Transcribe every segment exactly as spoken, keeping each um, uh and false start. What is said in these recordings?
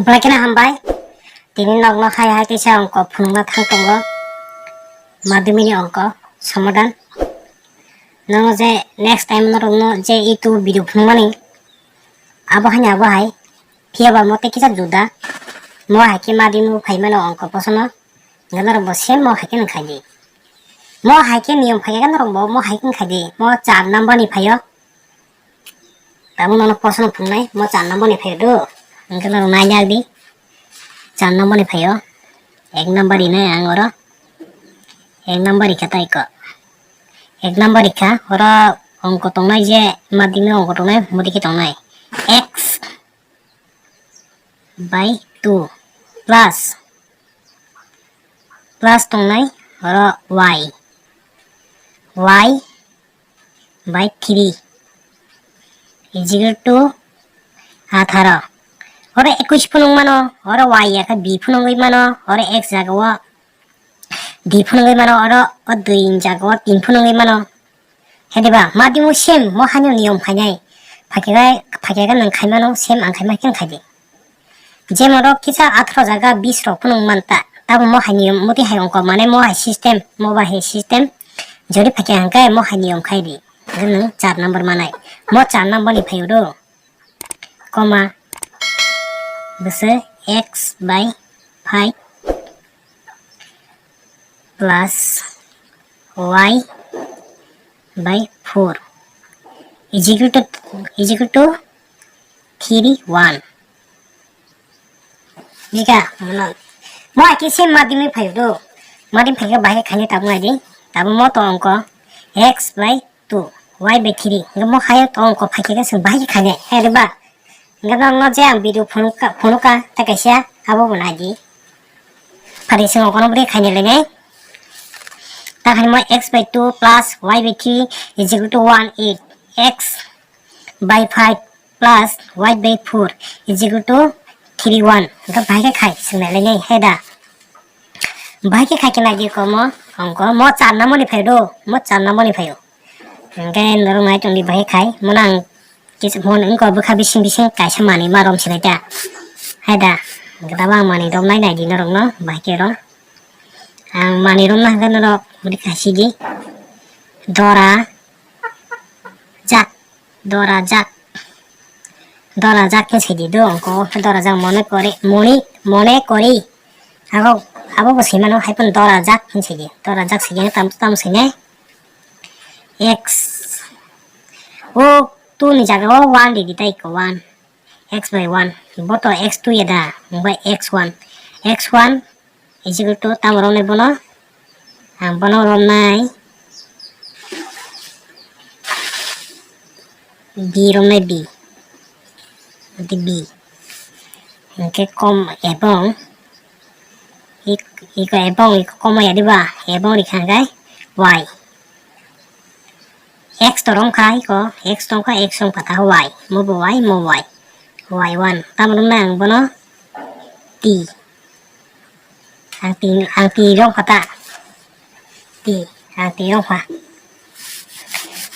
Belai kheno hambai. Tini nokno hai hai kisa ongko phunukna thang tongo. Madhyamik ni ongko somadan. Nono je next time norokno je itu video phunukmani, abo haino abo hai. Phiya ba mo tei kisa juda. Mo hai khe madhyamik phai mano ongko posono. Norok bo same mo hai khe nang khai di. Mo hai khe niyom phai khe norok bo mo hai khe nang khai di. Mo char number ni phaio. Tabuk nono posono phunuknai, mo char number ni phaio do. Hwnkhe norok naina di. Char number ni phaio. Ek number rinai ang oro. Ek number rikha tai ko. Ek number rikha, oro ongko tongnai je, madhyamik ongko tongnai, modi khe tongnai. X by two plus, plus tongnai, oro y. Y by three is equal to atharo. Oro ekush phunuk mano, oro y ya khe b phunugwi mano, oro x jaga o d phunugwi mano, oro o dui jaga o tin phunugwi mano. Hediba, madhyamik same, mo haino niyom khainai. Phakhe, phakhe nwng khaimano, same ang khaima khe khai di. Jemon rok kisa atharo jaga bis rok phunuk man ta. Tamo mo hai niyom, moti hai ongko mane mo hai system, mo ba hai system. Jori phakhe hangkai mo hai niyom khai di. Nwng char number manai. Mo char number ni phaio do. Comma. Bwswk x by five plus y by four is equal to, is equal to three one. Bika, mono. Mo aki se madhyamik phaio do. Madhyamik phaikhe bahai khainai tabuk nai di. Tabuk mo to ongko x by two, y by three. Hingke mo hayo to ongko phaikhe se bahai khainai. He de ba. Hingke no, no je ang video phunuka, phunuka, ta kaisa abo bo nai di. Phari se ongko no bwrwi khainai le nai. Ta khainai mo x by two plus y by three is equal to one eight. X by five plus y by four is equal to three one. Hingke bahai khe khai swngnai lainai hai da. Bahai khe khai khe nai di ko mo, ongko mo char number ni phai do, mo char number ni phai o. Hingke norok nai tong di bahai khai, mo nang kisa phone wngko bwkha bising bising kaisa manwi ma rom sinai ta. Hai da, hingke tabang manwi rom nai nai di norok no, bahai khe ro. Ang manwi rom na hingke norok bwrwi khai si di. Dora, jak. Dora jak. Dora jak khe sidi do, ongko dora jak mone kori, moni, mone kori. Abo, abo bo sima no hai phano dora jak khe sidi. Dora jak sidi tam, tam sini. X. O two ni jaga o one di di tai ko one. X by one. Bo to x two ya da, bai x one. X one is equal to tamo romnai bono? Ang bono romnai b romnai b. Adi b. Hingke kom ebong ik-, iko ebong iko kom ya diba? Ebong rikha hingke y. X to romkha iko, x tongkha, x tongkha ta y. Mo bo y, mo y. Y one. Tamo romnai ang bono t. Ang ti, ang ti rong kha ta. Ti, ang ti rong kha.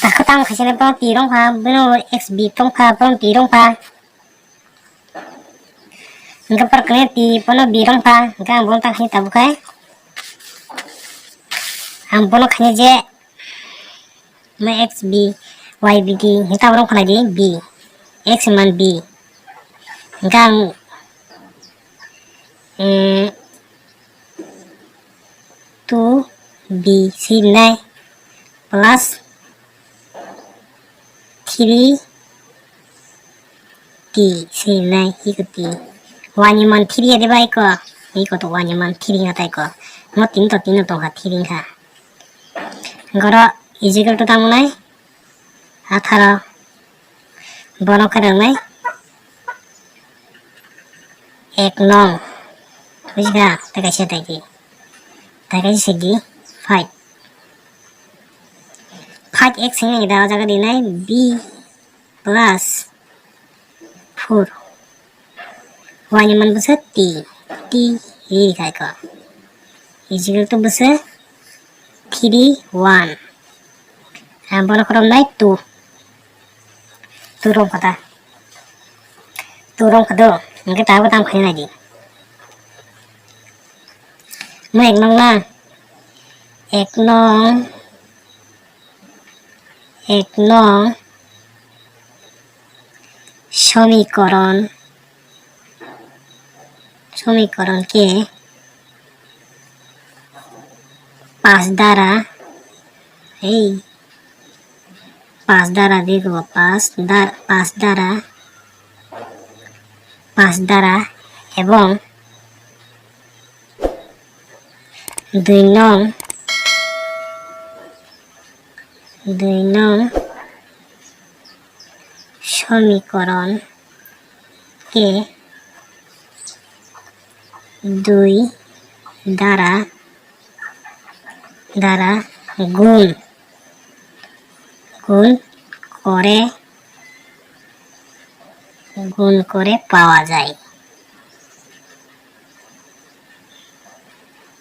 Ta kha tang kha sene bono ti rong kha, bono x b tong kha, bono ti rong kha. Hingke par kene ti bono b rong kha, hingke ang bono tang kha tabuk khe. Ang bono kha je. Ma x b, y b d, hita borok khalai di b, x man b. Hingke ang, eh, two b sinai plus three t sinai iko t. Wani man three ya de bai ko, iko to wani man three ya tai ko. Mo tin to tin to ha three ha. Goro is equal to tamo nai atharo. Bono khe rwngnai ek nong. Bujikha? Tei kaisa tei di. Tei kaisa sidi five. Five x hinwi da o jaga rinai b plus four. Y ni man bwswk t, t ri khai ko. Is equal to bwswk three one. Ang bono khoroknai two. Two rok kota. Two wrong kha do, hwnkhe tabuk tam khaina naidi. Mo ek nong na, ek nong, ek nong, সমীকরণ, সমীকরণ ke পাঁচ দ্বারা, এই পাঁচ দ্বারা, দেখো, পাঁচ দ্বার-, পাঁচ দ্বারা, পাঁচ দ্বারা এবং দুই নং, দুই নং সমীকরণ কে দুই দ্বারা, দ্বারা গুণ, গুণ করে, গুণ করে পাওয়া যায়,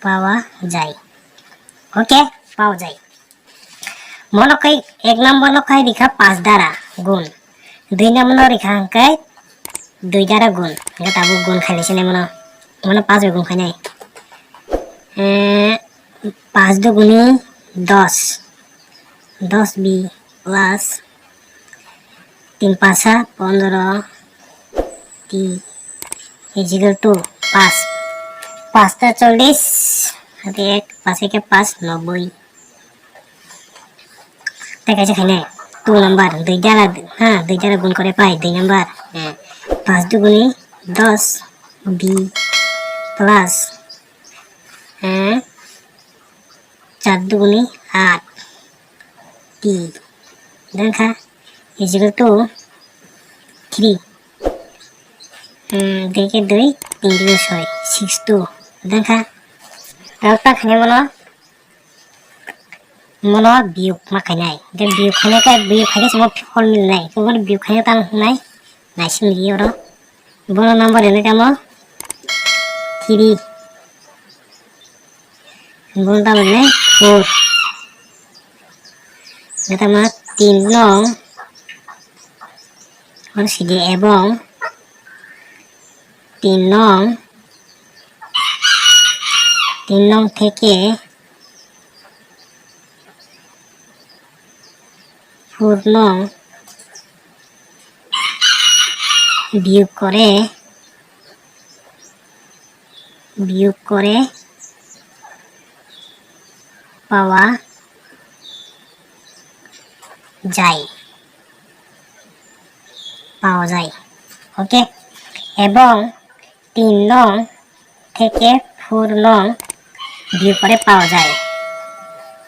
পাওয়া যায়। Okay, পাওয়া যায়। Mono kai ek number no kai rikha পাঁচ দ্বারা গুণ, দুই number no rikha hwnkhe দুই দ্বারা গুণ, hwnkhe tabuk গুণ khainai sini mono, mono পাঁচ bai গুণ khainai. Eh, পাঁচ দুগুণে দশ, দশ b plus তিন পাঁচা পনেরো t is equal to পাঁচ, পাঁচটা চল্লিশ, হাতে এক, পাঁচ একে পাঁচ, নব্বই। তাই কাছে খাই নাই, two number, দুই দ্বারা, হ্যাঁ, দুই দ্বারা গুণ করে পাই দুই number। হ্যাঁ, পাঁচ দুগুণে দশ b plus, হ্যাঁ, চার দুগুণে আট t, দেখা, is equal to three। Hmm, দুই কে দুই, তিন দুই ছয়, six two, দেখা। Tauk ta khani mono, mono biyuk ma khainai. Je biyuk khainai khe, biyuk khainai se mo phol mil nai. Khe mono biyuk khainai ta nai, nai simi oro. Bono number hinwi tamo three. Bono tamo hinwi four. Hinwi tamo tin nong. Oro sidi ebong tin nong. Tin nong theke four nong biyuk kore, biyuk kore pawa jai, pawa jai. Okay, ebong tin nong theke four nong biyuk kore pawa jai.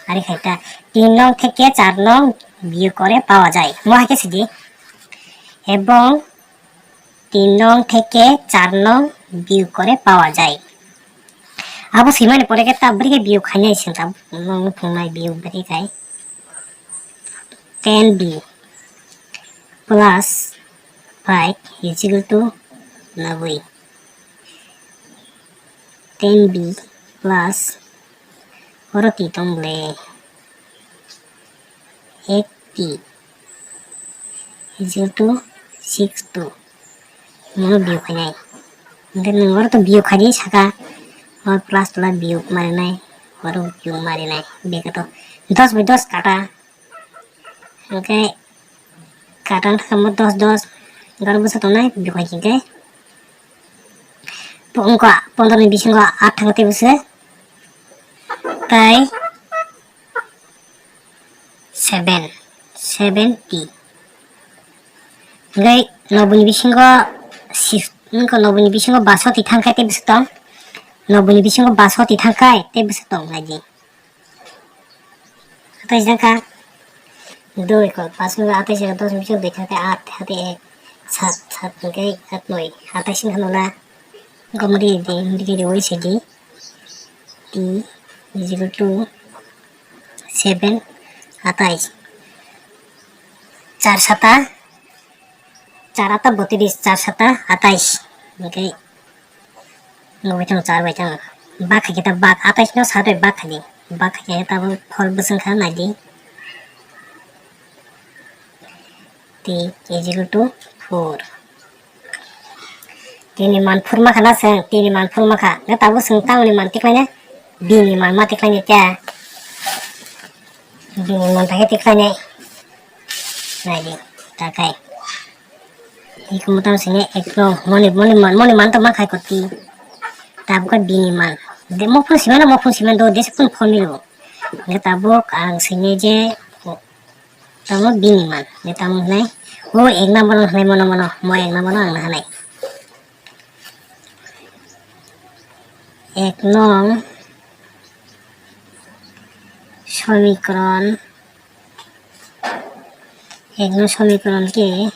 Ari khaita tin nong theke char nong biyuk kore pawa jai. Mo hai khe sidi. Ebong tin nong theke char nong biyuk kore pawa jai. Abo swimani pore khe ta bwrwi khe biyuk khainai sing ta, nong phungnai biyuk bwrwi khai. Ten b plus five is equal to noboi. Ten b plus oro twi tong ble ek t is equal to six two. Mono biyuk khainai. Hingke nwng oro to biyuk khaidi saka. O plus tula biyuk marinai. Oro biyuk marinai. Beke to dos bai dos kata. Hingke kata wngkha mo dos dos. Oro bwsa tongnai biyuk hai hingke. Wngkha pondro ni bisingo aat thang tei bwsa. Tai seven, seven t. Hingke noboni bisingo six, wngkha noboni bisingo baso twi thangkha tei bwswk tong. Noboni bisingo baso twi thangkha tei bwswk tong naidi. Atais thangkha dui kok, paanch wngkha atais, dos bisingo dui thangkha aat, hati ek, sat, sat hingke aat noi, atais wngkha nola. Gomri di, hingke di oi sidi. T is equal to seven, atais. Char sata, char atta botris, char sata atais. Hingke nugui tongo char bai tongo. Bak hai khe ta bak, atais no sat bai bak khai di. Bak hai khe ta bo phol bwswng kha nai di. T is equal to four. Tini man phurma kha na chwng, tini man phurma kha. Hwnkhe tabuk chwng tamoni man tikhlaina? Bini man ma tikhlaina ta. Bini man ta khe tikhlainai. Naidi, ta khai. Iko mutam sini ek no, moni, moni man, moni man to ma khai koti. Tabuk khe bini man. De mo phun simano, mo phun simano do, desi phun phone milo. Hwnkhe tabuk ang sini je, tamo bini man. Hwnkhe tamo hwnai, o ek number no hwnai mono mono, mo ek number no ang na hwnai. Ek nong somikron, ek nong somikron ke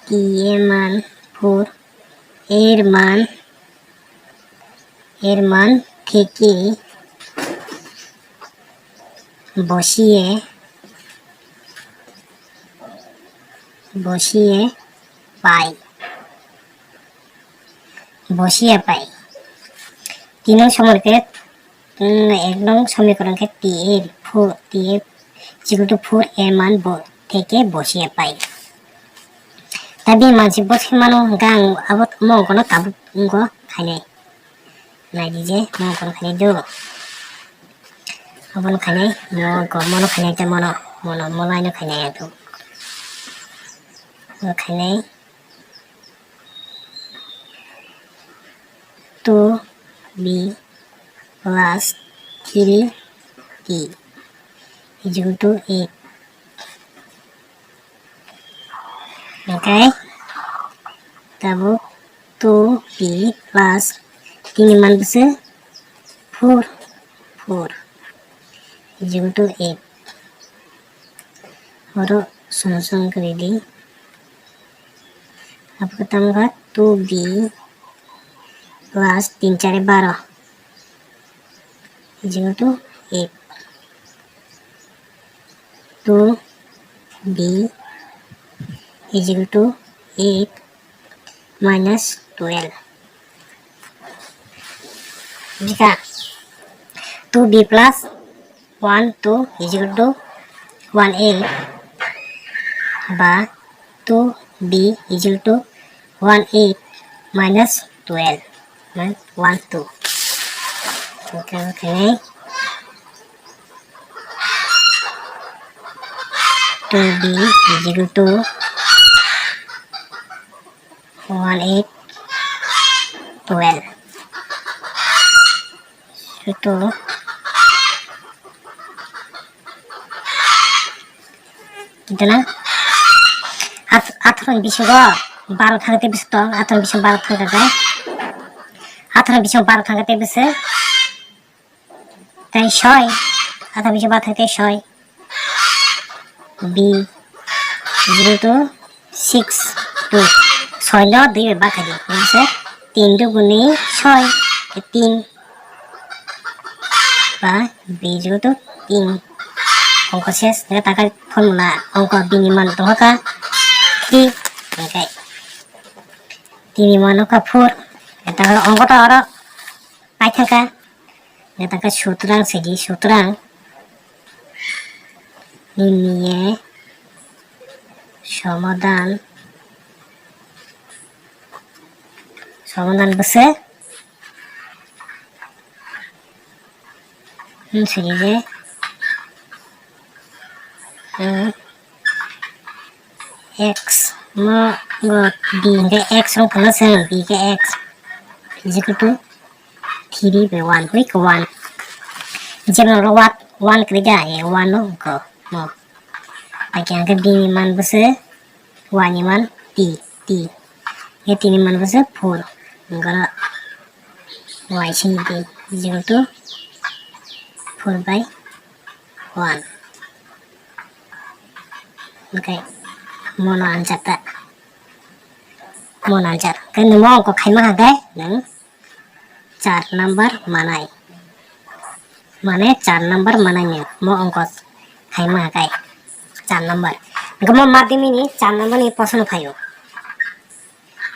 T A man four, এর মান, এর মান থেকে বসিয়ে, বসিয়ে পাই, বসিয়ে পাই। তিন নং সমীকরণকে, উম, এক নং সমীকরণকে T A four, T A equal to four A man bo-, থেকে বসিয়ে পাই। Tei bini man se bwsai mano hwnkhe ang abo mo ongkhono tabuk wngkho khainai. Naidi je mo ongkhono khainai do. Abono khainai, mo ongkho mono khainai tei mono, mono, mo line no khainai ang tabuk. Bo khainai. Two B plus three T is equal to eight. Hwnkhe tabuk two B plus tini man bwswk four, four is equal to eight. Oro song song kwrwi di. Abo khe tamo kha two B plus tin chari baro is equal to eight. Two B is equal to eight minus twelve. Bika two B plus one two is equal to one eight ba two B is equal to one eight minus twelve, man one two. Okay, okay. Two B is equal to one eight twelve. Sutu. Kintu na? At-, atharo ni bisingo baro thangkhe tei bwswk tong, atharo ni bisingo baro thangkhe tei. Atharo ni bisingo baro thangkhe tei bwswk. Tei soi. Atharo ni bisingo baro thangkhe tei soi. B is equal to six two. Soi no dui bai bak khai di. Hwnkhe tin duguni soi, tin. Ba B is equal to tin. Ongkho ses, hwnkhe ta khe formula, ongkho B ni man tongkha three. Hwnkhe T ni man wngkha four. Hwnkhe ta khe ongkho to oro paithangkha. Hwnkhe ta khe sutrang sidi, sutrang. Nini somadan, somadan bwswk wng sidi je, hmm, x mo, bo b hwnkhe x wng phano chwng b khe x is equal to three by one, hui khe one. Jemon oro one, one kwrwi da, e one no wngkho mo. Hakhe hwnkhe b ni man bwswk y ni man t, t. Hwnkhe t ni man bwswk four. Hwnkhe oro y sini di is equal to four by one. Hwnkhe mono answer ta. Mono answer. Hwnkhe nwng mo ongkho khaima hwnkhe nwng char number manai. Mane char number manai nwng mo ongkho khaima hwnkhe char number. Hwnkhe mo madhyamik ni char number ni proshno phaio.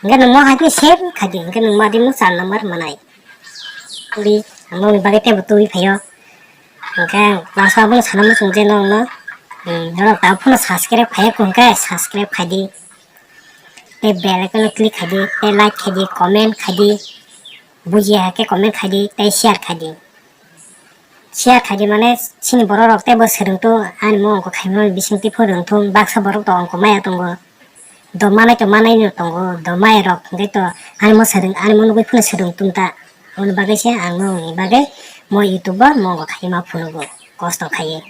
Hwnkhe nwng mo hai khe same khai di, hwnkhe nwng madhyamik char number manai. Tuli, ang nokni bagwi teibo tubui phaio. Hwnkhe ang last o abono sana muchung je nokno, hmm, norok tabuk phano subscribe khaiya kho hwnkhe subscribe khai di. tei bell icon o click khai di, tei like khai di, comment khai di, bujiya hai khe comment khai di, tei share khai di. Share khai di mane chini borok rok teibo swrwng thung, ani mo ongkho khaimani bisingtwi phano rwng thung, baksa borok to ongkho maya tongo. Do manai to manai no tongo, do maya rok hwnkhe to ani mo swrwng, ani mo nugwi phano swrwng thung ta. Aboni bagwi se ang norokni bagwi mo YouTube o mo ongkho khaima phunugo, kosto khaiwi.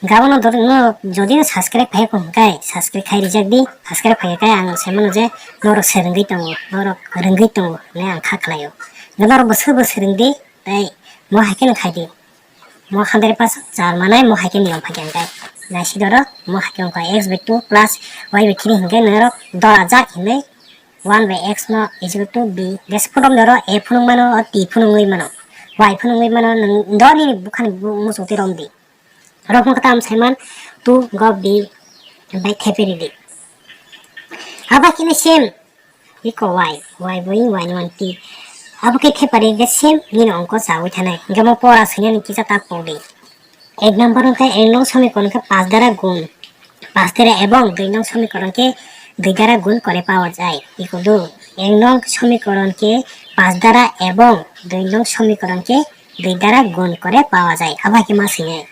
Gabano dor-, no jodi no subscribe khai kho hwnkhe subscribe khai rijak di, subscribe khai khe ang sai mano je norok swrwngwi tongo, norok rwngwi tongo hinwi ang kha khlaio. Norok bo swrwngbo swrwng di, tei mo hai kheno khai di. Mo hundred percent char manai mo hai khe niyom phai khe hwnkhe. Naisi doro mo hai khe wngkha x by two plus y by three hwnkhe norok dora jak hinwi one by x no equal to b. Des phunuk doro a phunuk mano, o t phunuk wngwi mano, y phunuk wngwi mano, nwng do nini bukhani bu-, muchung twi rom di. Rok wngkha tam saiman two go b bai thepe ridi. Abo khe ni same. Iko y, y bo y ni one t. Abo khe thepari hwnkhe same nini ongko chawi thanai. Hwnkhe mo pora swinani kisa ta pokdi. Ek number hwnkhe ek nong সমীকরণ khe পাঁচ দ্বারা গুণ. পাঁচ দ্বারা এবং দুই নং সমীকরণ khe দুই দ্বারা গুণ করে পাওয়া যায়. Iko do. Ek nong সমীকরণ khe পাঁচ দ্বারা এবং দুই নং সমীকরণ khe দুই দ্বারা গুণ করে পাওয়া যায়. Abo khe ma swinai.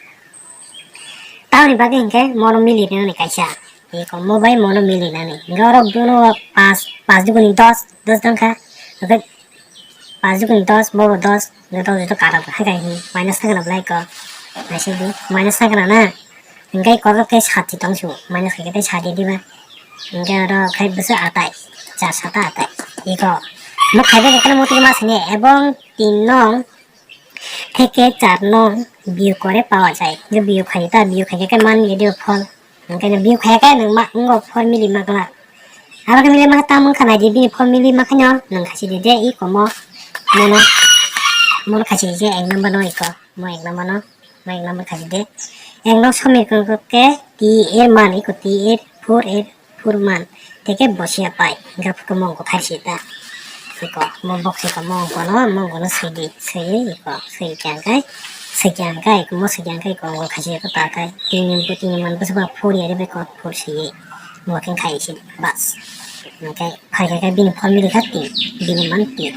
Tamoni bagwi hwnkhe mono mili nani kaisa. Eko mo bai mono mili nani. Hwnkhe oro bono pas, pas duguni dos, dos dangkha. Hwnkhe pas duguni dos, bobo dos, hwnkhe dos joto katok hai kai hi. Minus thangna belai ko. Naisidi, minus thangna na. Hwnkhe kotor khe sat si tong su. Minus khai khe tei sat di diba. Hwnkhe oro khai bwswk atai. Char sata atai. Eko. Mo khai bai khe moto ma sini. Ebong tin nong থেকে চার নং বিয়োগ করে পাওয়া যায়. যে বিয়োগ খাই তা বিয়োগ খাই কে মান দিয়ে দিও ফল. Hwnkhe no বিয়োগ খাই কে nwng ma, wngkha ফল mili ma glak. Abo khe mili ma khe tamo wngkha nai di bini ফল mili ma khe no nwng khaisi di je iko mo. Mono, mono khaisi di je এক number no iko. Mo এক number no, mo এক number khaisi di. এক নং সমীকরণ থেকে t এর মান iko t এর four এর four মান থেকে বসিয়া পাই. Hwnkhe mo ongko khaisi ta. Iko, mo box iko, mo ongko no, mo ongko no swi di, swi iko, swi khe hwnkhe, swi khe hwnkhe, iko, mo swi khe hwnkhe, iko, ongko khaisi iko ta khai. Tini, tini man bwswk ba four ya, ebe ko four swi. Mo khe khai si, bas. Hwnkhe, phai khe bini fall mili kha tin, bini man tin.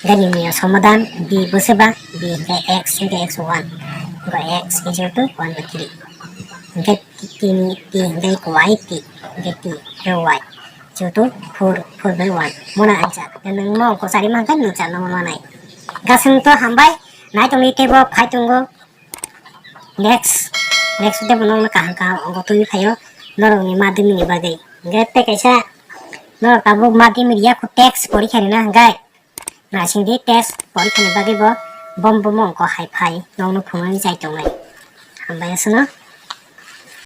Hwnkhe nini somadan, b bwswk ba, b hwnkhe x, hwnkhe x one. Hwnkhe x is equal to one by three. Hwnkhe tini, t hwnkhe iko y t, hwnkhe t, hwnkhe y. Chutu four, four by one. Mono answer. Nwng mo ongko sari mankhe nwng char no manai. Gasung to hambai. Nai tongni tebo phai tongo. Next. Next tebo nongno kaham kaham ongko twi phaio. Norokni madhyamik ni bagwi. Hwnkhe tei kaisa norok tabuk madhyamik ya khu test porikha rina hwnkhe. Naising di test porikha ni bagwi bo bom bom ongko hai phai. Nongno phunuknani chai tongnai. Hambai aswkno.